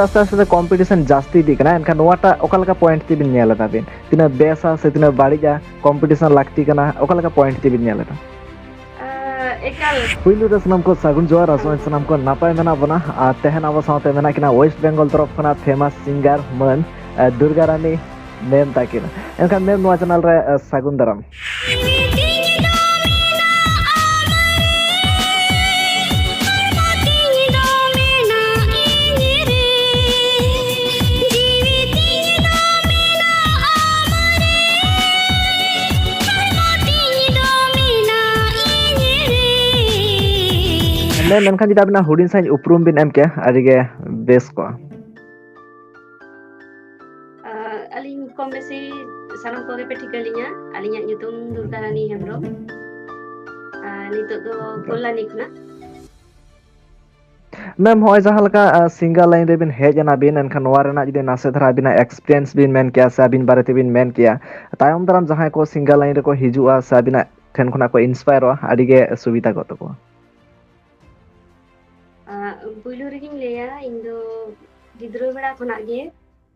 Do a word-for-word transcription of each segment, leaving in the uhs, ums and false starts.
ᱟᱥᱛᱮ ᱟᱥᱛᱮ ᱛᱮ ᱠᱚᱢᱯᱤᱴᱤᱥᱚᱱ ᱡᱟᱹᱥᱛᱤ ᱤᱫᱤᱜ ᱠᱟᱱᱟ, ᱮᱱᱠᱷᱟᱱ ᱱᱚᱣᱟᱴᱟᱜ ᱚᱠᱟ ᱞᱮᱠᱟ ᱯᱚᱭᱮᱱᱴ ᱛᱮᱵᱤᱱ ᱧᱮᱞ ᱮᱫᱟ ᱵᱤᱱ? ᱛᱤᱱᱟᱹᱜ ᱵᱮᱥᱟ ᱥᱮ ᱛᱤᱱᱟᱹᱜ ᱵᱟᱹᱲᱤᱡᱼᱟ, ᱠᱚᱢᱯᱤᱴᱤᱥᱚᱱ ᱞᱟᱹᱠᱛᱤ ᱠᱟᱱᱟ, ᱚᱠᱟ ᱞᱮᱠᱟ ᱯᱚᱭᱮᱱᱴ ᱛᱮᱵᱤᱱ ᱧᱮᱞ ᱮᱫᱟ? ᱮᱠᱟᱞ᱾ ᱯᱩᱭᱞᱩ ᱨᱮ ᱥᱟᱱᱟᱢ ᱠᱚ ᱥᱟᱹᱜᱩᱱ ᱡᱚᱦᱟᱨ, ᱟᱥᱚᱜ ᱟᱹᱧ ᱥᱟᱱᱟᱢ ᱠᱚ ᱱᱟᱯᱟᱭ ᱢᱮᱱᱟᱜ ᱵᱚᱱᱟ᱾ ᱟᱨ ᱛᱮᱦᱮᱧ ᱟᱵᱚ ᱥᱟᱶᱛᱮ ᱢᱮᱱᱟᱜ ᱠᱤᱱᱟ ᱳᱭᱮᱥᱴ ᱵᱮᱝᱜᱚᱞ ᱛᱚᱨᱚᱯ ᱠᱷᱚᱱᱟᱜ ᱯᱷᱮᱢᱟᱥ ᱥᱤᱝᱜᱟᱨ ᱢᱟᱹᱱ ᱫᱩᱨᱜᱟ ᱨᱟᱱᱤ ᱢᱮᱢ ᱛᱟᱹᱠᱤᱱ᱾ ᱮᱱᱠᱷᱟᱱ ᱢᱮᱢ, ᱱᱚᱣᱟ ᱪᱮᱱᱮᱞ ᱨᱮ ᱥᱟᱹᱜᱩᱱ ᱫᱟᱨᱟᱢ᱾ ᱢᱮᱱ, ᱢᱮᱱᱠᱷᱟᱱ ᱡᱩᱫᱤ ᱟᱵᱤᱱᱟᱜ ᱦᱩᱰᱤᱧ ᱥᱟᱺᱦᱤᱡ ᱩᱯᱨᱩᱢ ᱵᱤᱱ ᱮᱢ ᱠᱮᱭᱟ, ᱟᱹᱰᱤ ᱜᱮ ᱵᱮᱥ ᱠᱚᱜᱼᱟ᱾ ᱟᱹᱞᱤᱧ ᱠᱚᱢ ᱵᱮᱥᱤ ᱥᱟᱱᱟᱢ ᱠᱚᱜᱮ ᱯᱮ ᱴᱷᱤᱠᱟᱹ ᱞᱤᱧᱟ᱾ ᱟᱹᱞᱤᱧᱟᱜ ᱧᱩᱛᱩᱢ ᱫᱩᱨᱜᱟ ᱨᱟᱱᱤ ᱦᱮᱢᱵᱨᱚᱢ᱾ ᱱᱤᱛᱚᱜ ᱫᱚ ᱠᱚᱞᱞᱟᱱᱤ ᱠᱷᱚᱱᱟᱜ᱾ ᱢᱮᱢ, ᱦᱚᱸᱜᱼᱚᱭ ᱡᱟᱦᱟᱸ ᱞᱮᱠᱟ ᱥᱤᱝᱜᱟᱨ ᱞᱟᱭᱤᱱ ᱨᱮᱵᱤᱱ ᱦᱮᱡ ᱮᱱᱟ ᱵᱤᱱ, ᱮᱱᱠᱷᱟᱱ ᱱᱚᱣᱟ ᱨᱮᱱᱟᱜ ᱡᱩᱫᱤ ᱱᱟᱥᱮ ᱫᱷᱟᱨᱟ ᱟᱹᱵᱤᱱᱟᱜ ᱮᱠᱥᱯᱤᱨᱤᱭᱮᱱᱥ ᱵᱤᱱ ᱢᱮᱱ ᱠᱮᱭᱟ ᱥᱮ ᱟᱹᱵᱤᱱ ᱵᱟᱨᱮ ᱛᱮᱵᱤᱱ ᱢᱮᱱ ᱠᱮᱭᱟ, ᱛᱟᱭᱚᱢ ᱫᱟᱨᱟᱢ ᱡᱟᱦᱟᱸᱭ ᱠᱚ ᱥᱤᱝᱜᱟᱨ ᱞᱟᱭᱤᱱ ᱨᱮᱠᱚ ᱦᱤᱡᱩᱜᱼᱟ ᱥᱮ ᱟᱹᱵᱤᱱᱟᱜ ᱴᱷᱮᱱ ᱠᱷᱚᱱᱟᱜ ᱠᱚ ᱤᱱᱥᱯᱟᱭᱟᱨᱚᱜᱼᱟ, ᱟᱹᱰᱤ ᱜᱮ ᱥᱩᱵᱤᱫᱷᱟ ᱠᱚᱜ ᱛᱟᱠᱚᱣᱟ᱾ ᱯᱩᱭᱞᱩ ᱨᱮᱜᱤᱧ ᱞᱟᱹᱭᱟ, ᱤᱧ ᱫᱚ ᱜᱤᱫᱽᱨᱟᱹ ᱵᱮᱲᱟ ᱠᱷᱚᱱᱟᱜ ᱜᱮ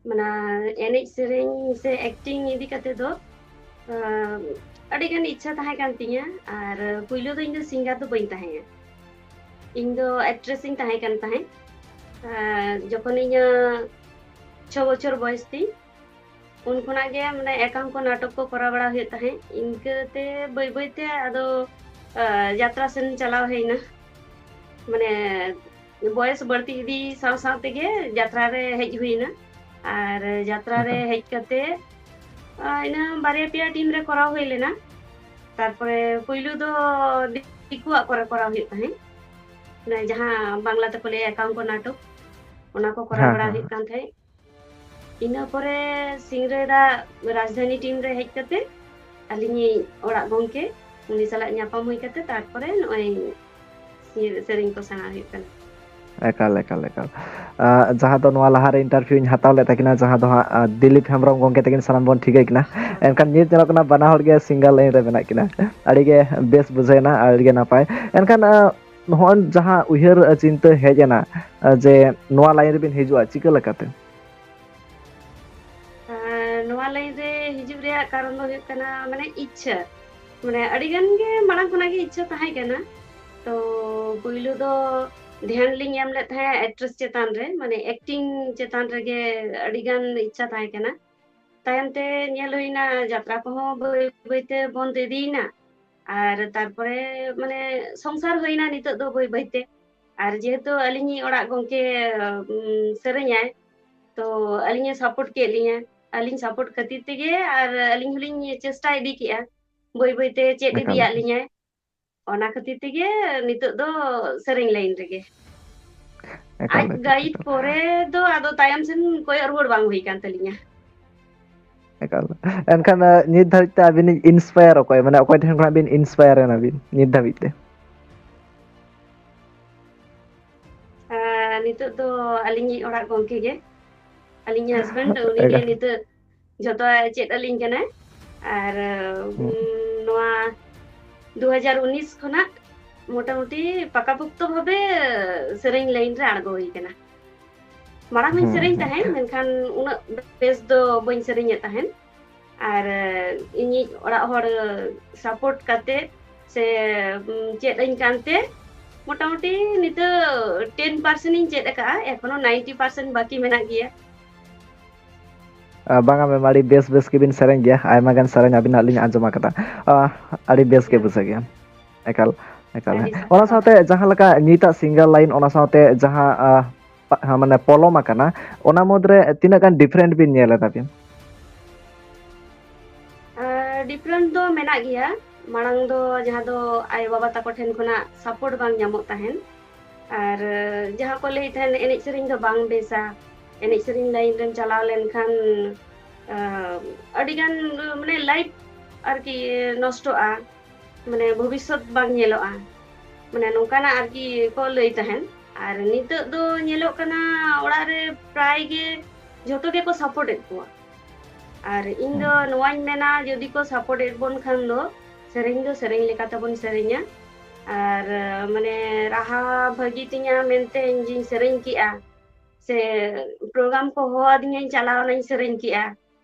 ᱢᱟᱱᱮ ᱮᱱᱮᱡ ᱥᱮᱨᱮᱧ ᱥᱮ ᱮᱠᱴᱤᱝ ᱤᱫᱤ ᱠᱟᱛᱮ ᱫᱚ ᱟᱹᱰᱤ ᱜᱟᱱ ᱤᱪᱪᱷᱟ ᱛᱟᱦᱮᱸ ᱠᱟᱱ ᱛᱤᱧᱟᱹ᱾ ᱟᱨ ᱯᱩᱭᱞᱩ ᱫᱚ ᱤᱧ ᱫᱚ ᱥᱤᱝᱜᱟᱨ ᱫᱚ ᱵᱟᱹᱧ ᱛᱟᱦᱮᱸᱭᱟ, ᱤᱧ ᱫᱚ ᱮᱠᱴᱨᱮᱥ ᱤᱧ ᱛᱟᱦᱮᱸ ᱠᱟᱱ ᱛᱟᱦᱮᱸᱫ᱾ ᱡᱚᱠᱷᱚᱱ ᱤᱧ ᱪᱷᱚ ᱵᱚᱪᱷᱚᱨ ᱵᱚᱭᱮᱥ ᱛᱤᱧ, ᱩᱱ ᱠᱷᱚᱱᱟᱜ ᱜᱮ ᱢᱟᱱᱮ ᱮᱠᱟᱝᱠᱚ ᱱᱟᱴᱚᱠ ᱠᱚ ᱠᱚᱨᱟᱣ ᱵᱟᱲᱟ ᱦᱩᱭᱩᱜ ᱛᱟᱦᱮᱸᱫ᱾ ᱤᱱᱠᱟᱹᱛᱮ ᱵᱟᱹᱭ ᱵᱟᱹᱭ ᱛᱮ ᱟᱫᱚ ᱡᱟᱛᱨᱟ ᱥᱮᱱ ᱪᱟᱞᱟᱣ ᱦᱩᱭᱱᱟ᱾ ᱢᱟᱱᱮ ᱵᱚᱭᱮᱥ ᱵᱟᱹᱲᱛᱤ ᱤᱫᱤ ᱥᱟᱶ ᱥᱟᱶ ᱛᱮᱜᱮ ᱡᱟᱛᱨᱟ ᱨᱮ ᱦᱮᱡ ᱦᱩᱭᱱᱟ᱾ ᱟᱨ ᱡᱟᱛᱨᱟ ᱨᱮ ᱦᱮᱡ ᱠᱟᱛᱮ ᱤᱱᱟᱹ ᱵᱟᱨᱭᱟ ᱯᱮᱭᱟ ᱴᱤᱢ ᱨᱮ ᱠᱚᱨᱟᱣ ᱦᱩᱭ ᱞᱮᱱᱟ᱾ ᱛᱟᱨᱯᱚᱨᱮ ᱯᱩᱭᱞᱩ ᱫᱚ ᱫᱤᱠᱩᱣᱟᱜ ᱠᱚᱨᱮ ᱠᱚᱨᱟᱣ ᱦᱩᱭᱩᱜ ᱛᱟᱦᱮᱸᱫ, ᱡᱟᱦᱟᱸ ᱵᱟᱝᱞᱟ ᱛᱮᱠᱚ ᱞᱟᱹᱭᱟ ᱮᱠᱟᱝᱠᱚ ᱱᱟᱴᱚᱠ, ᱚᱱᱟ ᱠᱚ ᱠᱚᱨᱟᱣ ᱵᱟᱲᱟ ᱦᱩᱭᱩᱜ ᱠᱟᱱ ᱛᱟᱦᱮᱸᱫ᱾ ᱤᱱᱟᱹ ᱯᱚᱨᱮ ᱥᱤᱝᱨᱟᱹᱭ ᱫᱟᱜ ᱨᱟᱡᱽᱫᱷᱟᱱᱤ ᱴᱤᱢ ᱨᱮ ᱦᱮᱡ ᱠᱟᱛᱮ ᱟᱹᱞᱤᱧᱤᱡ ᱚᱲᱟᱜ ᱜᱚᱢᱠᱮ, ᱩᱱᱤ ᱥᱟᱞᱟᱜ ᱧᱟᱯᱟᱢ ᱦᱩᱭ ᱠᱟᱛᱮ ᱛᱟᱨᱯᱚᱨᱮ ᱱᱚᱜᱼᱚᱭ ᱥᱮᱨᱮᱧ ᱠᱚ ᱥᱮᱬᱟ ᱦᱩᱭᱩᱜ ᱠᱟᱱᱟ᱾ ᱮᱠᱟᱞ, ᱮᱠᱟᱞ, ᱮᱠᱟᱞ᱾ ᱡᱟᱦᱟᱸ ᱫᱚ ᱱᱚᱣᱟ ᱞᱟᱦᱟᱨᱮ ᱤᱱᱴᱟᱨᱵᱷᱤᱭᱩᱧ ᱦᱟᱛᱟᱣ ᱞᱮᱫ ᱛᱟᱹᱠᱤᱱᱟ, ᱡᱟᱦᱟᱸ ᱫᱚ ᱦᱟᱸᱜ ᱫᱤᱞᱤᱯ ᱦᱮᱢᱵᱨᱚᱢ ᱜᱚᱢᱠᱮ ᱛᱟᱹᱠᱤᱱ ᱥᱟᱱᱟᱢ ᱵᱚᱱ ᱴᱷᱤᱠᱟᱹᱭ ᱠᱤᱱᱟ᱾ ᱮᱱᱠᱷᱟᱱ ᱧᱮᱞ ᱧᱮᱞᱚᱜ ᱠᱟᱱᱟ ᱵᱟᱱᱟ ᱦᱚᱲ ᱜᱮ ᱥᱤᱝᱜᱟᱨ ᱞᱟᱭᱤᱱ ᱨᱮ ᱢᱮᱱᱟᱜ ᱠᱤᱱᱟ᱾ ᱟᱹᱰᱤ ᱜᱮ ᱵᱮᱥ ᱵᱩᱡᱷᱟᱹᱣ ᱮᱱᱟ, ᱟᱹᱰᱤ ᱜᱮ ᱱᱟᱯᱟᱭ᱾ ᱮᱱᱠᱷᱟᱱ ᱱᱚᱜᱼᱚᱭ ᱡᱟᱦᱟᱸ ᱩᱭᱦᱟᱹᱨ ᱪᱤᱱᱛᱟᱹ ᱦᱮᱡ ᱮᱱᱟ, ᱡᱮ ᱱᱚᱣᱟ line ᱨᱮᱵᱤᱱ ᱦᱤᱡᱩᱜᱼᱟ, ᱪᱤᱠᱟᱹ ᱞᱮᱠᱟᱛᱮ? ᱟᱨ ᱱᱚᱣᱟ line ᱨᱮ ᱦᱤᱡᱩᱜ ᱨᱮᱭᱟᱜ ᱠᱟᱨᱚᱱ ᱫᱚ ᱦᱩᱭᱩᱜ ᱠᱟᱱᱟ, ᱢᱟᱱᱮ, ᱤᱪᱪᱷᱟᱹ᱾ ᱢᱟᱱᱮ, ᱟᱹᱰᱤ ᱜᱟᱱ ᱜᱮ ᱢᱟᱲᱟᱝ ᱠᱷᱚᱱᱟᱜ ᱜᱮ ᱤᱪᱪᱷᱟᱹ ᱛᱟᱦᱮᱸ ᱠᱟᱱᱟ᱾ ᱛᱚ, ᱯᱩᱭᱞᱩ ᱫᱚ ᱫᱷᱮᱭᱟᱱ ᱞᱤᱧ ᱮᱢ ᱞᱮᱫ ᱛᱟᱦᱮᱸᱫ actress ᱪᱮᱛᱟᱱ ᱨᱮ, ᱢᱟᱱᱮ, acting ᱪᱮᱛᱟᱱ ᱨᱮᱜᱮ ᱟᱹᱰᱤ ᱜᱟᱱ ᱤᱪᱪᱷᱟᱹ ᱛᱟᱦᱮᱸ ᱠᱟᱱᱟ᱾ ᱛᱟᱭᱚᱢ ᱛᱮ ᱧᱮᱞ ᱦᱩᱭᱱᱟ, ᱡᱟᱛᱨᱟ ᱠᱚᱦᱚᱸ ᱵᱟᱹᱭ ᱵᱟᱹᱭ ᱛᱮ ᱵᱚᱱᱫ ᱤᱫᱤᱭᱮᱱᱟ᱾ ᱟᱨ ᱛᱟᱨᱯᱚᱨᱮ, ᱢᱟᱱᱮ, ᱥᱚᱝᱥᱟᱨ ᱦᱩᱭᱱᱟ ᱱᱤᱛᱚᱜ ᱫᱚ ᱵᱟᱹᱭ ᱵᱟᱹᱭ ᱛᱮ᱾ ᱟᱨ ᱡᱮᱦᱮᱛᱩ ᱟᱹᱞᱤᱧᱤᱡ ᱚᱲᱟᱜ ᱜᱚᱝᱠᱮ, ᱩᱢ, ᱥᱮᱨᱮᱧᱟᱭ, ᱛᱚ ᱟᱹᱞᱤᱧᱮ support ᱠᱮᱫ ᱞᱤᱧᱟᱹ᱾ ᱟᱹᱞᱤᱧ support ᱠᱷᱟᱹᱛᱤᱨ ᱛᱮᱜᱮ ᱟᱨ ᱟᱹᱞᱤᱧ ᱦᱚᱸᱞᱤᱧ ᱪᱮᱥᱴᱟ ᱤᱫᱤ ᱠᱮᱜᱼᱟ᱾ ᱵᱟᱹᱭ ᱵᱟᱹᱭ ᱛᱮ ᱪᱮᱫ ᱮᱠᱟᱞ, ᱤᱫᱤᱭᱟᱜ ᱞᱤᱧᱟᱭ᱾ ᱚᱱᱟ ᱠᱷᱟᱹᱛᱤᱨ ᱛᱮᱜᱮ ᱱᱤᱛᱚᱜ ᱫᱚ ᱥᱮᱨᱮᱧ line ᱨᱮᱜᱮ᱾ ᱮᱠᱟᱞ, ᱟᱡ ᱮᱠᱟᱞ, guide ᱮᱠᱟᱞ᱾ ᱯᱚᱨᱮ ᱫᱚ ᱟᱫᱚ ᱛᱟᱭᱚᱢ ᱥᱮᱱ ᱠᱚᱭᱚᱜ ᱨᱩᱣᱟᱹᱲ ᱵᱟᱝ ᱦᱩᱭ ᱠᱟᱱ ᱛᱟᱹᱞᱤᱧᱟ᱾ ᱮᱠᱟᱞ᱾ ᱮᱱᱠᱷᱟᱱ, ᱟᱸ, ᱱᱤᱛ ᱫᱷᱟᱹᱵᱤᱡ ᱛᱮ ᱟᱹᱵᱤᱱᱤᱡ inspire ᱚᱠᱚᱭ? ᱢᱟᱱᱮ, ᱚᱠᱚᱭ ᱴᱷᱮᱱ ᱠᱷᱚᱱᱟᱜ ᱵᱤᱱ inspire ᱮᱱᱟᱵᱤᱱ ᱱᱤᱛ ᱫᱷᱟᱹᱵᱤᱡ ᱛᱮ? ᱟᱨ ᱱᱤᱛᱚᱜ ᱫᱚ ᱟᱹᱞᱤᱧᱤᱡ ᱚᱲᱟᱜ ᱜᱚᱝᱠᱮ ᱜᱮ, ᱟᱹᱞᱤᱧᱤᱡ husband, ᱩᱱᱤ ᱜᱮ ᱮᱠᱟᱞ᱾ ᱱᱤᱛᱚᱜ ᱡᱷᱚᱛᱚᱣᱟᱜ ᱮ ᱪᱮᱫ ᱟᱹᱞᱤᱧ ᱠᱟᱱᱟᱭ᱾ ᱟᱨ, ᱦᱩᱸ᱾ ᱩᱢ, ᱱᱚᱣᱟ ᱫᱩ ᱦᱟᱡᱟᱨ ᱩᱱᱤᱥ ᱠᱷᱚᱱᱟᱜ ᱢᱚᱴᱟᱢᱩᱴᱤ ᱯᱟᱠᱟᱯᱚᱠᱛᱚ ᱵᱷᱟᱵᱮ ᱥᱮᱨᱮᱧ line ᱨᱮ ᱟᱬᱜᱚ ᱦᱩᱭ ᱠᱟᱱᱟ᱾ ᱢᱟᱲᱟᱝ ᱦᱚᱸᱧ ᱦᱩᱸ, ᱥᱮᱨᱮᱧ ᱦᱩᱸ᱾ ᱛᱟᱦᱮᱸᱱ, ᱢᱮᱱᱠᱷᱟᱱ ᱩᱱᱟᱹᱜ ᱵᱮᱥ ᱫᱚ ᱵᱟᱹᱧ ᱥᱮᱨᱮᱧᱮᱫ ᱛᱟᱦᱮᱸᱱ᱾ ᱟᱨ, ᱮ, ᱤᱧᱤᱡ ᱚᱲᱟᱜ ᱦᱚᱲ support ᱠᱟᱛᱮ ᱥᱮ, ᱩᱢ, ᱪᱮᱫ ᱟᱹᱧ ᱠᱟᱱᱛᱮ ᱢᱚᱴᱟᱢᱩᱴᱤ ᱱᱤᱛᱚᱜ ten percent ᱤᱧ ᱪᱮᱫ ᱟᱠᱟᱫᱼᱟ, ᱮᱠᱷᱚᱱᱳ ninety percent ᱵᱟᱹᱠᱤ ᱢᱮᱱᱟᱜ ᱜᱮᱭᱟ᱾ ᱟ, ᱵᱟᱝᱟ ma'am, ᱟᱹᱰᱤ ᱵᱮᱥ ᱵᱮᱥ ᱜᱮᱵᱤᱱ ᱥᱮᱨᱮᱧ ᱜᱮᱭᱟ, ᱟᱭᱢᱟ ᱜᱟᱱ ᱥᱮᱨᱮᱧ ᱟᱹᱵᱤᱱᱟᱜ ᱞᱤᱧ ᱟᱸᱡᱚᱢ ᱟᱠᱟᱫᱟ᱾ ᱟ, ᱟᱹᱰᱤ ᱵᱮᱥ ᱜᱮ ᱦᱮᱸ᱾ ᱵᱩᱡᱷᱟᱹᱜ ᱜᱮᱭᱟ᱾ ᱮᱠᱟᱞ, ᱮᱠᱟᱞ, ᱟᱹᱰᱤ ᱦᱮᱸ᱾ ᱚᱱᱟ ᱥᱟᱨᱦᱟᱣ᱾ ᱥᱟᱶᱛᱮ ᱡᱟᱦᱟᱸ ᱞᱮᱠᱟ ᱱᱤᱛᱟᱜ singer line, ᱚᱱᱟ ᱥᱟᱶᱛᱮ ᱡᱟᱦᱟᱸ, ᱟ, ᱯᱟ-, ᱦᱟ, ᱢᱟᱱᱮ ᱯᱚᱞᱚᱢ ᱟᱠᱟᱱᱟ, ᱚᱱᱟ ᱢᱩᱫᱽᱨᱮ ᱛᱤᱱᱟᱹᱜ ᱜᱟᱱ different ᱵᱤᱱ ᱧᱮᱞ ᱮᱫᱟ ᱵᱤᱱ? ᱟ, different ᱫᱚ ᱢᱮᱱᱟᱜ ᱜᱮᱭᱟ᱾ ᱢᱟᱲᱟᱝ ᱫᱚ ᱡᱟᱦᱟᱸ ᱫᱚ ᱟᱭᱳ ᱵᱟᱵᱟ ᱛᱟᱠᱚ ᱴᱷᱮᱱ ᱠᱷᱚᱱᱟᱜ support ᱵᱟᱝ ᱧᱟᱢᱚᱜ ᱛᱟᱦᱮᱸᱱ, ᱟᱨ ᱡᱟᱦᱟᱸ ᱠᱚ ᱞᱟᱹᱭ ᱛᱟᱦᱮᱸᱱ ᱮᱱᱮᱡ ᱥᱮᱨᱮᱧ ᱫᱚ ᱵᱟᱝ ᱵᱮᱥᱟ, ᱮᱱᱮᱡ ᱥᱮᱨᱮᱧ line ᱨᱮᱢ ᱪᱟᱞᱟᱣ ᱞᱮᱱᱠᱷᱟᱱ, ᱟ, ᱟᱹᱰᱤᱜᱟᱱ, ᱢᱟᱱᱮ, life ᱟᱨᱠᱤ ᱱᱚᱥᱴᱚᱜᱼᱟ, ᱢᱟᱱᱮ, ᱵᱷᱚᱵᱤᱥᱥᱚᱛ ᱵᱟᱝ ᱧᱮᱞᱚᱜᱼᱟ, ᱢᱟᱱᱮ, ᱱᱚᱝᱠᱟᱱᱟᱜ ᱟᱨᱠᱤ ᱠᱚ ᱞᱟᱹᱭ ᱛᱟᱦᱮᱸᱱ᱾ ᱟᱨ ᱱᱤᱛᱚᱜ ᱫᱚ ᱧᱮᱞᱚᱜ ᱠᱟᱱᱟ, ᱚᱲᱟᱜ ᱨᱮ ᱯᱨᱟᱭ ᱜᱮ ᱡᱷᱚᱛᱚ ᱜᱮᱠᱚ support ᱮᱫ ᱠᱚᱣᱟ᱾ ᱟᱨ ᱤᱧ ᱫᱚ ᱦᱩᱸ᱾ ᱱᱚᱣᱟᱧ ᱢᱮᱱᱟ, ᱡᱩᱫᱤ ᱠᱚ support ᱮᱫ ᱵᱚᱱ ᱠᱷᱟᱱ ᱫᱚ, ᱥᱮᱨᱮᱧ ᱫᱚ ᱥᱮᱨᱮᱧ ᱞᱮᱠᱟ ᱛᱮᱵᱚᱱ ᱥᱮᱨᱮᱧᱟ᱾ ᱟᱨ ᱢᱟᱱᱮ ᱨᱟᱦᱟ ᱵᱷᱟᱹᱜᱤ ᱛᱤᱧᱟ ᱢᱮᱱᱛᱮ ᱤᱧ ᱜᱤᱧ ᱥᱮᱨᱮᱧ ᱠᱮᱜᱼᱟ, ᱥᱮ ᱯᱨᱳᱜᱨᱟᱢ ᱠᱚ ᱦᱚᱦᱚ ᱟᱹᱫᱤᱧᱟᱹᱧ, ᱪᱟᱞᱟᱣ ᱱᱟᱹᱧ, ᱥᱮᱨᱮᱧ ᱠᱮᱜᱼᱟ,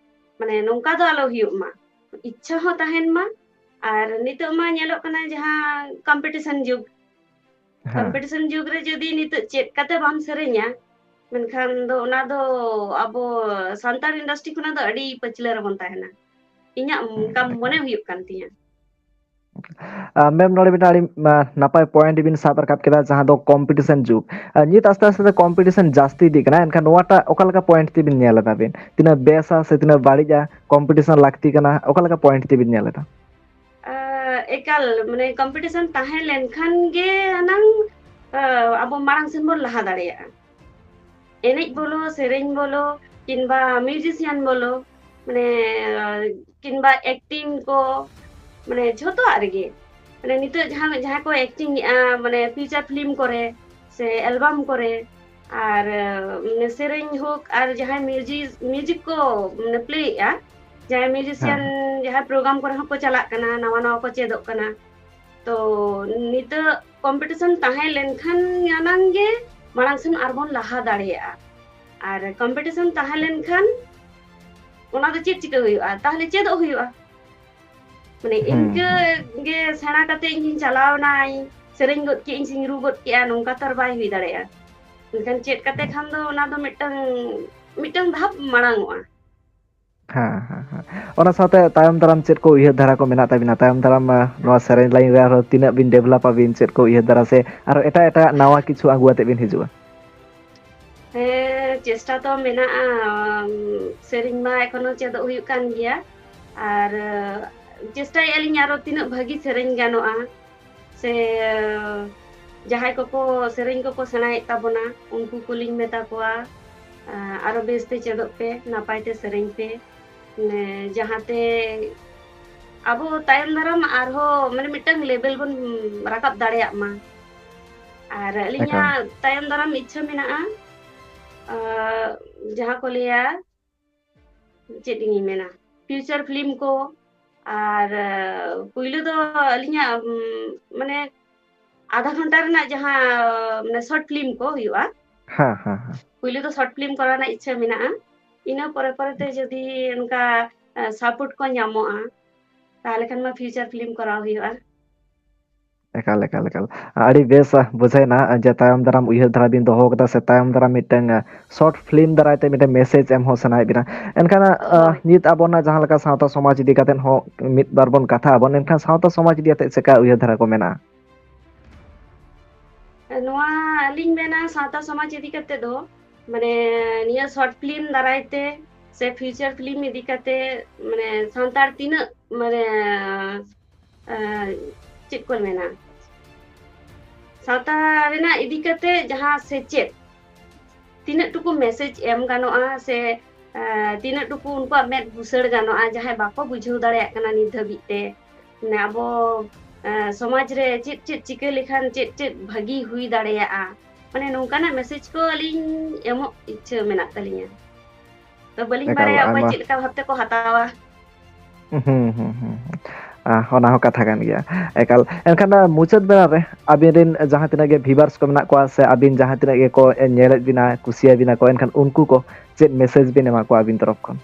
ᱢᱟᱱᱮ ᱱᱚᱝᱠᱟ ᱫᱚ ᱟᱞᱚ ᱦᱩᱭᱩᱜ ᱢᱟ, ᱤᱪᱪᱷᱟᱹ ᱦᱚᱸ ᱛᱟᱦᱮᱱ ᱢᱟ᱾ ᱟᱨ ᱱᱤᱛᱚᱜ ᱢᱟ ᱧᱮᱞᱚᱜ ᱠᱟᱱᱟ ᱡᱟᱦᱟᱸ ᱠᱚᱢᱯᱤᱴᱤᱥᱚᱱ ᱡᱩᱜᱽ, ᱦᱮᱸ᱾ ᱠᱚᱢᱯᱤᱴᱤᱥᱚᱱ ᱡᱩᱜᱽ ᱨᱮ ᱡᱩᱫᱤ ᱱᱤᱛᱚᱜ ᱪᱮᱫ ᱠᱟᱛᱮ ᱵᱟᱢ ᱥᱮᱨᱮᱧᱟ, ᱢᱮᱱᱠᱷᱟᱱ ᱫᱚ ᱚᱱᱟ ᱫᱚ ᱟᱵᱚ ᱥᱟᱱᱛᱟᱲ ᱤᱱᱰᱟᱥᱴᱨᱤ ᱠᱷᱚᱱᱟᱜ ᱫᱚ ᱟᱹᱰᱤ ᱯᱟᱹᱪᱷᱞᱟᱹ ᱨᱮᱵᱚᱱ ᱛᱟᱦᱮᱱᱟ, ᱤᱧᱟᱹᱜ ᱦᱩᱸ, ᱚᱱᱠᱟ ᱢᱚᱱᱮ ᱮᱠᱟᱞ᱾ ᱦᱩᱭᱩᱜ ᱠᱟᱱ ᱛᱤᱧᱟᱹ᱾ ᱟᱨ ᱢᱮᱢ, ᱱᱚᱰᱮ ᱢᱤᱫᱴᱟᱝ ᱟᱹᱰᱤ ᱱᱟᱯᱟᱭ ᱯᱚᱭᱮᱱᱴ ᱵᱤᱱ ᱥᱟᱵ ᱨᱟᱠᱟᱵ ᱠᱮᱫᱟ, ᱡᱟᱦᱟᱸ ᱫᱚ ᱠᱚᱢᱯᱤᱴᱤᱥᱚᱱ ᱡᱩᱜᱽ᱾ ᱟᱨ ᱱᱤᱛ ᱟᱥᱛᱮ ᱟᱥᱛᱮ ᱛᱮ ᱠᱚᱢᱯᱤᱴᱤᱥᱚᱱ ᱡᱟᱹᱥᱛᱤ ᱤᱫᱤᱜ ᱠᱟᱱᱟ, ᱮᱱᱠᱷᱟᱱ ᱱᱚᱣᱟᱴᱟᱜ ᱚᱠᱟ ᱞᱮᱠᱟ ᱯᱚᱭᱮᱱᱴ ᱛᱮᱵᱤᱱ ᱧᱮᱞ ᱮᱫᱟ ᱵᱤᱱ? ᱛᱤᱱᱟᱹᱜ ᱵᱮᱥᱟ ᱥᱮ ᱛᱤᱱᱟᱹᱜ ᱵᱟᱹᱲᱤᱡᱼᱟ ᱠᱚᱢᱯᱤᱴᱤᱥᱚᱱ ᱞᱟᱹᱠᱛᱤ ᱠᱟᱱᱟ, ᱚᱠᱟ ᱞᱮᱠᱟ ᱯᱚᱭᱮᱱᱴ ᱛᱮᱵᱤᱱ ᱧᱮᱞ ᱮᱫᱟ? ᱟᱸ, ᱮᱠᱟᱞ, ᱢᱟᱱᱮ ᱠᱚᱢᱯᱤᱴᱤᱥᱚᱱ ᱛᱟᱦᱮᱸ ᱞᱮᱱᱠᱷᱟᱱ ᱜᱮ ᱟᱱᱟᱝ, ᱟᱸ, ᱟᱵᱚ ᱢᱟᱲᱟᱝ ᱥᱮᱱ ᱵᱚᱱ ᱞᱟᱦᱟ ᱫᱟᱲᱮᱭᱟᱜᱼᱟ᱾ ᱮᱱᱮᱡ ᱵᱚᱞᱚ, ᱥᱮᱨᱮᱧ ᱵᱚᱞᱚ, ᱠᱤᱱᱵᱟ ᱢᱤᱣᱡᱤᱥᱤᱭᱟᱱ ᱵᱚᱞᱚ, ᱢᱟᱱᱮ, ᱠᱤᱱᱵᱟ ᱮᱠᱴᱤᱝ ᱠᱚ, ᱢᱟᱱᱮ ᱡᱷᱚᱛᱚᱣᱟᱜ ᱨᱮᱜᱮ᱾ ᱢᱟᱱᱮ ᱱᱤᱛᱚᱜ ᱡᱟᱦᱟᱸ, ᱡᱟᱦᱟᱸᱭ ᱠᱚ ᱮᱠᱴᱤᱝ ᱮᱜᱼᱟ, ᱢᱟᱱᱮ ᱯᱷᱤᱪᱟᱨ ᱯᱷᱤᱞᱢ ᱠᱚᱨᱮ ᱥᱮ ᱮᱞᱵᱟᱢ ᱠᱚᱨᱮ, ᱟᱨ, ᱢᱟᱱᱮ ᱥᱮᱨᱮᱧ ᱦᱳᱠ ᱟᱨ ᱡᱟᱦᱟᱸᱭ ᱢᱤᱣᱡᱤᱠ, ᱢᱤᱣᱡᱤᱠ ᱠᱚ, ᱢᱟᱱᱮ ᱯᱞᱮ ᱮᱜᱼᱟ, ᱡᱟᱦᱟᱸᱭ ᱦᱮᱸ, ᱢᱤᱣᱡᱤᱥᱤᱭᱟᱱ, ᱡᱟᱦᱟᱸᱭ ᱯᱨᱳᱜᱨᱟᱢ ᱠᱚᱨᱮ ᱦᱚᱸᱠᱚ ᱪᱟᱞᱟᱜ ᱠᱟᱱᱟ, ᱱᱟᱣᱟ ᱱᱟᱣᱟ ᱠᱚ ᱪᱮᱫᱚᱜ ᱠᱟᱱᱟ᱾ ᱛᱚ ᱱᱤᱛᱚᱜ ᱠᱚᱢᱯᱤᱴᱤᱥᱚᱱ ᱛᱟᱦᱮᱸ ᱞᱮᱱᱠᱷᱟᱱ ᱟᱱᱟᱝ ᱜᱮ ᱢᱟᱲᱟᱝ ᱥᱮᱱ ᱟᱨᱵᱚᱱ ᱞᱟᱦᱟ ᱫᱟᱲᱮᱭᱟᱜᱼᱟ᱾ ᱟᱨ ᱠᱚᱢᱯᱤᱴᱤᱥᱚᱱ ᱛᱟᱦᱮᱸ ᱞᱮᱱᱠᱷᱟᱱ ᱚᱱᱟ ᱫᱚ ᱪᱮᱫ ᱪᱤᱠᱟᱹ ᱦᱩᱭᱩᱜᱼᱟ? ᱛᱟᱦᱚᱞᱮ ᱪᱮᱫᱚᱜ ᱦᱩᱭᱩᱜᱼᱟ᱾ ᱢᱟᱱᱮ ᱦᱩᱸ, ᱤᱱᱠᱟᱹ ᱦᱩᱸ᱾ ᱜᱮ ᱥᱮᱬᱟ ᱠᱟᱛᱮ ᱤᱧᱤᱧ ᱪᱟᱞᱟᱣ ᱮᱱᱟᱧ, ᱥᱮᱨᱮᱧ ᱜᱚᱫ ᱠᱮᱜᱼᱟᱹᱧ ᱥᱮᱧ ᱨᱩ ᱜᱚᱫ ᱠᱮᱜᱼᱟ, ᱱᱚᱝᱠᱟ ᱛᱚ ᱟᱨ ᱵᱟᱭ ᱦᱩᱭ ᱫᱟᱲᱮᱭᱟᱜᱼᱟ᱾ ᱢᱮᱱᱠᱷᱟᱱ ᱪᱮᱫ ᱠᱟᱛᱮ ᱠᱷᱟᱱ ᱫᱚ ᱚᱱᱟ ᱫᱚ ᱢᱤᱫᱴᱟᱝ, ᱢᱤᱫᱴᱟᱝ ᱫᱷᱟᱯ ᱢᱟᱲᱟᱝ ᱚᱜᱼᱟ᱾ ᱦᱮᱸ, ᱦᱮᱸ, ᱦᱮᱸ᱾ ᱚᱱᱟ ᱥᱟᱶᱛᱮ ᱛᱟᱭᱚᱢ ᱫᱟᱨᱟᱢ ᱪᱮᱫ ᱠᱚ ᱩᱭᱦᱟᱹᱨ ᱫᱷᱟᱨᱟ ᱠᱚ ᱢᱮᱱᱟᱜ ᱛᱟᱵᱤᱱᱟ? ᱛᱟᱭᱚᱢ ᱫᱟᱨᱟᱢ, ᱟ, ᱱᱚᱣᱟ ᱥᱮᱨᱮᱧ ᱞᱟᱭᱤᱱ ᱨᱮ ᱟᱨᱦᱚᱸ ᱛᱤᱱᱟᱹᱜ ᱵᱤᱱ ᱰᱮᱵᱷᱞᱚᱯ ᱟᱵᱤᱱ? ᱪᱮᱫ ᱠᱚ ᱩᱭᱦᱟᱹᱨ ᱫᱷᱟᱨᱟ ᱥᱮ ᱟᱨᱦᱚᱸ ᱮᱴᱟᱜ, ᱮᱴᱟᱜ ᱱᱟᱣᱟ ᱠᱤᱪᱷᱩ ᱟᱹᱜᱩ ᱟᱛᱮ ᱵᱤᱱ ᱦᱤᱡᱩᱜᱼᱟ? ᱦᱮᱸ, ᱪᱮᱥᱴᱟ ᱛᱚ ᱢᱮᱱᱟᱜᱼᱟ᱾ ᱩᱢ, ᱥᱮᱨᱮᱧ ᱢᱟ ᱮᱠᱷᱚᱱᱳ ᱪᱮᱫᱚᱜ ᱦᱩᱭᱩᱜ ᱠᱟᱱ ᱜᱮᱭᱟ᱾ ᱟᱨ, ᱟ, ᱪᱮᱥᱴᱟᱭᱮᱫᱼᱟ ᱞᱤᱧ ᱟᱨᱚ ᱛᱤᱱᱟᱹᱜ ᱵᱷᱟᱹᱜᱤ ᱥᱮᱨᱮᱧ ᱜᱟᱱᱚᱜᱼᱟ᱾ ᱥᱮ, ᱟ, ᱡᱟᱦᱟᱸᱭ ᱠᱚᱠᱚ ᱥᱮᱨᱮᱧ ᱠᱚᱠᱚ ᱥᱮᱬᱟᱭᱮᱫ ᱛᱟᱵᱚᱱᱟ, ᱩᱱᱠᱩ ᱠᱚᱞᱤᱧ ᱢᱮᱛᱟ ᱠᱚᱣᱟ, ᱟ, ᱟᱨᱚ ᱵᱮᱥᱛᱮ ᱪᱮᱫᱚᱜ ᱯᱮ, ᱱᱟᱯᱟᱭ ᱛᱮ ᱥᱮᱨᱮᱧ ᱯᱮ᱾ ᱢᱟᱱᱮ, ᱡᱟᱦᱟᱸᱛᱮ ᱟᱵᱚ ᱛᱟᱭᱚᱢ ᱫᱟᱨᱟᱢ ᱟᱨᱦᱚᱸ, ᱢᱟᱱᱮ, ᱢᱤᱫᱴᱟᱝ ᱞᱮᱵᱮᱞ ᱵᱚᱱ ᱨᱟᱠᱟᱵ ᱫᱟᱲᱮᱭᱟᱜ ᱢᱟ᱾ ᱟᱨ ᱮᱠᱟᱞ᱾ ᱟᱹᱞᱤᱧᱟᱜ ᱛᱟᱭᱚᱢ ᱫᱟᱨᱟᱢ ᱤᱪᱪᱷᱟᱹ ᱢᱮᱱᱟᱜᱼᱟ, ᱟ, ᱡᱟᱦᱟᱸ ᱠᱚ ᱞᱟᱹᱭᱟ, ᱪᱮᱫ ᱤᱧ ᱢᱮᱱᱟ, ᱯᱷᱤᱭᱩᱪᱟᱨ ᱯᱷᱤᱞᱢ ᱠᱚ᱾ ᱟᱨ, ᱟ, ᱯᱩᱭᱞᱩ ᱫᱚ ᱟᱹᱞᱤᱧᱟᱜ, ᱩᱢ, ᱢᱟᱱᱮ, ᱟᱫᱷᱟ ᱜᱷᱚᱱᱴᱟ ᱨᱮᱱᱟᱜ ᱡᱟᱦᱟᱸ ᱢᱟᱱᱮ ᱥᱚᱨᱴ ᱯᱷᱤᱞᱢ ᱠᱚ ᱦᱩᱭᱩᱜᱼᱟ᱾ ᱦᱮᱸ, ᱦᱮᱸ, ᱦᱮᱸ᱾ ᱯᱩᱭᱞᱩ ᱫᱚ ᱥᱚᱨᱴ ᱯᱷᱤᱞᱢ ᱠᱚᱨᱟᱣ ᱨᱮᱱᱟᱜ ᱤᱪᱪᱷᱟᱹ ᱢᱮᱱᱟᱜᱼᱟ᱾ ᱤᱱᱟᱹ ᱯᱚᱨᱮ ᱯᱚᱨᱮ ᱛᱮ ᱡᱩᱫᱤ ᱚᱱᱠᱟ ᱥᱟᱯᱳᱨᱴ ᱠᱚ ᱧᱟᱢᱚᱜᱼᱟ, ᱛᱟᱦᱚᱞᱮ ᱠᱷᱟᱱ ᱢᱟ ᱯᱷᱤᱭᱩᱪᱟᱨ ᱯᱷᱤᱞᱢ ᱠᱚᱨᱟᱣ ᱦᱩᱭᱩᱜᱼᱟ᱾ ᱮᱠᱟᱞ, ᱮᱠᱟᱞ, ᱮᱠᱟᱞ᱾ ᱟᱹᱰᱤ ᱵᱮᱥ, ᱟ, ᱵᱩᱡᱷᱟᱹᱣᱱᱟ, ᱟ, ᱡᱮ ᱛᱟᱭᱚᱢ ᱫᱟᱨᱟᱢ ᱩᱭᱦᱟᱹᱨ ᱫᱷᱟᱨᱟ ᱵᱤᱱ ᱫᱚᱦᱚ ᱠᱟᱫᱟ ᱥᱮ ᱛᱟᱭᱚᱢ ᱫᱟᱨᱟᱢ ᱢᱤᱫᱴᱟᱝ, ᱟ, ᱥᱚᱨᱴ ᱯᱷᱤᱞᱢ ᱫᱟᱨᱟᱭ ᱛᱮ ᱢᱤᱫᱴᱟᱝ ᱢᱮᱥᱮᱡᱽ ᱮᱢ ᱦᱚᱸ ᱥᱟᱱᱟᱭᱮᱫ ᱵᱤᱱᱟ᱾ ᱮᱱᱠᱷᱟᱱ, ᱟ, ᱦᱳᱭ᱾ ᱱᱤᱛ ᱟᱵᱚᱱᱟᱜ ᱡᱟᱦᱟᱸ ᱞᱮᱠᱟ ᱥᱟᱶᱛᱟ ᱥᱚᱢᱟᱡᱽ ᱤᱫᱤ ᱠᱟᱛᱮᱫ ᱦᱚᱸ ᱢᱤᱫ ᱵᱟᱨ ᱵᱚᱱ ᱠᱟᱛᱷᱟ ᱟᱵᱚᱱ, ᱮᱱᱠᱷᱟᱱ ᱥᱟᱶᱛᱟ ᱥᱚᱢᱟᱡᱽ ᱤᱫᱤ ᱠᱟᱛᱮᱫ ᱪᱮᱠᱟ ᱩᱭᱦᱟᱹᱨ ᱫᱷᱟᱨᱟ ᱠᱚ ᱢᱮᱱᱟᱜᱼᱟ? ᱱᱚᱣᱟ ᱟᱹᱞᱤᱧ ᱢᱮᱱᱟ ᱥᱟᱶᱛᱟ ᱥᱚᱢᱟᱡᱽ ᱤᱫᱤ ᱠᱟᱛᱮ ᱫᱚ, ᱢᱟᱱᱮ ᱱᱤᱭᱟᱹ ᱥᱚᱨᱴ ᱯᱷᱤᱞᱢ ᱫᱟᱨᱟᱭ ᱛᱮ ᱥᱮ ᱯᱷᱤᱭᱩᱪᱟᱨ ᱯᱷᱤᱞᱢ ᱤᱫᱤ ᱠᱟᱛᱮ, ᱢᱟᱱᱮ ᱥᱟᱱᱛᱟᱲ ᱛᱤᱱᱟᱹᱜ ᱢᱟᱱᱮ, ᱟᱸ, ᱪᱮᱫ ᱠᱚ ᱢᱮᱱᱟ, ᱥᱟᱶᱛᱟ ᱨᱮᱱᱟᱜ ᱤᱫᱤ ᱠᱟᱛᱮ ᱡᱟᱦᱟᱸ ᱥᱮᱪᱮᱫ, ᱛᱤᱱᱟᱹᱜ ᱴᱩᱠᱩ ᱢᱮᱥᱮᱡᱽ ᱮᱢ ᱜᱟᱱᱚᱜᱼᱟ ᱥᱮ, ᱟᱸ, ᱛᱤᱱᱟᱹᱜ ᱴᱩᱠᱩ ᱩᱱᱠᱩᱣᱟᱜ ᱢᱮᱫ ᱵᱩᱥᱟᱹᱲ ᱜᱟᱱᱚᱜᱼᱟ, ᱡᱟᱦᱟᱸᱭ ᱵᱟᱠᱚ ᱵᱩᱡᱷᱟᱹᱣ ᱫᱟᱲᱮᱭᱟᱜ ᱠᱟᱱᱟ ᱱᱤᱛ ᱫᱷᱟᱹᱵᱤᱡ ᱛᱮ, ᱢᱟᱱᱮ ᱟᱵᱚ, ᱟᱸ, ᱥᱚᱢᱟᱡᱽ ᱨᱮ ᱪᱮᱫ ᱪᱮᱫ ᱪᱤᱠᱟᱹ ᱞᱮᱠᱷᱟᱱ ᱪᱮᱫ ᱪᱮᱫ ᱵᱷᱟᱹᱜᱤ ᱦᱩᱭ ᱫᱟᱲᱮᱭᱟᱜᱼᱟ, ᱢᱟᱱᱮ ᱱᱚᱝᱠᱟᱱᱟᱜ ᱢᱮᱥᱮᱡᱽ ᱠᱚ ᱟᱹᱞᱤᱧ ᱮᱢᱚᱜ ᱤᱪᱪᱷᱟᱹ ᱢᱮᱱᱟᱜ ᱛᱟᱹᱞᱤᱧᱟ᱾ ᱛᱚ ᱵᱟᱹᱞᱤᱧ ᱮᱠᱟᱞ, ᱵᱟᱲᱟᱭᱟ ᱚᱠᱚᱭ ᱟᱭᱢᱟ᱾ ᱪᱮᱫ ᱞᱮᱠᱟ ᱵᱷᱟᱵ ᱛᱮᱠᱚ ᱦᱟᱛᱟᱣᱟ᱾ ᱦᱩᱸ, ᱦᱩᱸ, ᱦᱩᱸ, ᱦᱩᱸ᱾ ᱟ, ᱚᱱᱟ ᱦᱚᱸ ᱠᱟᱛᱷᱟ ᱠᱟᱱ ᱜᱮᱭᱟ᱾ ᱮᱠᱟᱞ᱾ ᱮᱱᱠᱷᱟᱱ, ᱟ, ᱢᱩᱪᱟᱹᱫ ᱵᱮᱲᱟ ᱨᱮ ᱟᱵᱤᱱ ᱨᱮᱱ ᱡᱟᱦᱟᱸ ᱛᱤᱱᱟᱹᱜ ᱜᱮ ᱵᱷᱤᱣᱟᱨᱥ ᱠᱚ ᱢᱮᱱᱟᱜ ᱠᱚᱣᱟ ᱥᱮ ᱟᱵᱤᱱ ᱡᱟᱦᱟᱸ ᱛᱤᱱᱟᱹᱜ ᱜᱮᱠᱚ ᱧᱮᱞᱮᱫ ᱵᱤᱱᱟ, ᱠᱩᱥᱤᱭᱟᱵᱤᱱᱟ ᱠᱚ, ᱮᱱᱠᱷᱟᱱ ᱩᱱᱠᱩ ᱠᱚ ᱪᱮᱫ ᱢᱮᱥᱮᱡᱽ ᱵᱤᱱ ᱮᱢᱟ ᱠᱚᱣᱟ ᱟᱹᱵᱤᱱ ᱛᱚᱨᱚᱯ ᱠᱷᱚᱱ?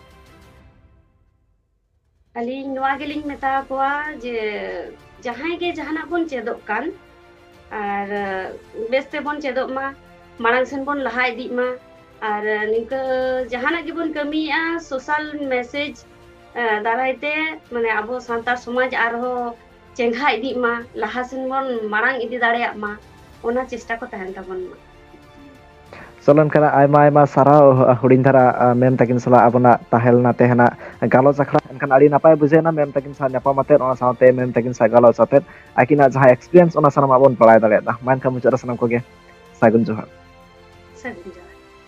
ᱟᱹᱞᱤᱧ ᱱᱚᱣᱟ ᱜᱮᱞᱤᱧ ᱢᱮᱛᱟ ᱠᱚᱣᱟ ᱡᱮ ᱡᱟᱦᱟᱸᱭ ᱜᱮ ᱡᱟᱦᱟᱱᱟᱜ ᱵᱚᱱ ᱪᱮᱫᱚᱜ ᱠᱟᱱ, ᱟᱨ ᱵᱮᱥ ᱛᱮᱵᱚᱱ ᱪᱮᱫᱚᱜ ᱢᱟ, ᱢᱟᱲᱟᱝ ᱥᱮᱱ ᱵᱚᱱ ᱞᱟᱦᱟ ᱤᱫᱤᱜ ᱢᱟ᱾ ᱟᱨ ᱱᱤᱝᱠᱟᱹ ᱡᱟᱦᱟᱱᱟᱜ ᱜᱮᱵᱚᱱ ᱠᱟᱹᱢᱤᱭᱮᱜᱼᱟ, ᱥᱳᱥᱟᱞ ᱢᱮᱥᱮᱡᱽ, ᱟ, ᱫᱟᱨᱟᱭ ᱛᱮ, ᱢᱟᱱᱮ ᱟᱵᱚ ᱥᱟᱱᱛᱟᱲ ᱥᱚᱢᱟᱡᱽ ᱟᱨᱦᱚᱸ ᱪᱮᱸᱜᱷᱟ ᱤᱫᱤᱜ ᱢᱟ, ᱞᱟᱦᱟ ᱥᱮᱱ ᱵᱚᱱ ᱢᱟᱲᱟᱝ ᱤᱫᱤ ᱫᱟᱲᱮᱭᱟᱜ ᱢᱟ, ᱚᱱᱟ ᱪᱮᱥᱴᱟ ᱠᱚ ᱛᱟᱦᱮᱱ ᱛᱟᱵᱚᱱ ᱢᱟ᱾ ᱪᱚᱞᱚ ᱮᱱᱠᱷᱟᱱ ᱟᱭᱢᱟ ᱟᱭᱢᱟ ᱥᱟᱨᱦᱟᱣ ᱦᱩᱰᱤᱧ ᱫᱷᱟᱨᱟ, ᱟ, ᱢᱮᱢ ᱛᱟᱹᱠᱤᱱ ᱥᱟᱞᱟᱜ ᱟᱵᱚᱱᱟᱜ ᱛᱟᱦᱮᱸ ᱞᱮᱱᱟ ᱛᱮᱦᱮᱧᱟᱜ ᱜᱟᱞᱚᱪ ᱟᱠᱷᱲᱟ᱾ ᱮᱱᱠᱷᱟᱱ ᱟᱹᱰᱤ ᱱᱟᱯᱟᱭ ᱵᱩᱡᱷᱟᱹᱣ ᱮᱱᱟ ᱢᱮᱢ ᱛᱟᱹᱠᱤᱱ ᱥᱟᱶ ᱧᱟᱯᱟᱢ ᱟᱛᱮᱫ, ᱚᱱᱟ ᱥᱟᱶᱛᱮ ᱢᱮᱢ ᱛᱟᱹᱠᱤᱱ ᱥᱟᱶ ᱜᱟᱞᱚᱪ ᱟᱛᱮᱫ ᱟᱹᱠᱤᱱᱟᱜ ᱡᱟᱦᱟᱸ ᱮᱠᱥᱯᱤᱨᱤᱭᱮᱱᱥ ᱚᱱᱟ ᱥᱟᱱᱟᱢᱟᱜ ᱵᱚᱱ ᱵᱟᱲᱟᱭ ᱫᱟᱲᱮᱭᱟᱫᱟ᱾ ᱢᱟ ᱮᱱᱠᱷᱟᱱ ᱢᱩᱪᱟᱹᱫ ᱨᱮ ᱥᱟᱱᱟᱢ ᱠᱚᱜᱮ ᱥᱟᱹᱜᱩᱱ ᱡᱚᱦᱟᱨ᱾ ᱥᱟᱹᱜᱩᱱ ᱡᱚᱦᱟᱨ᱾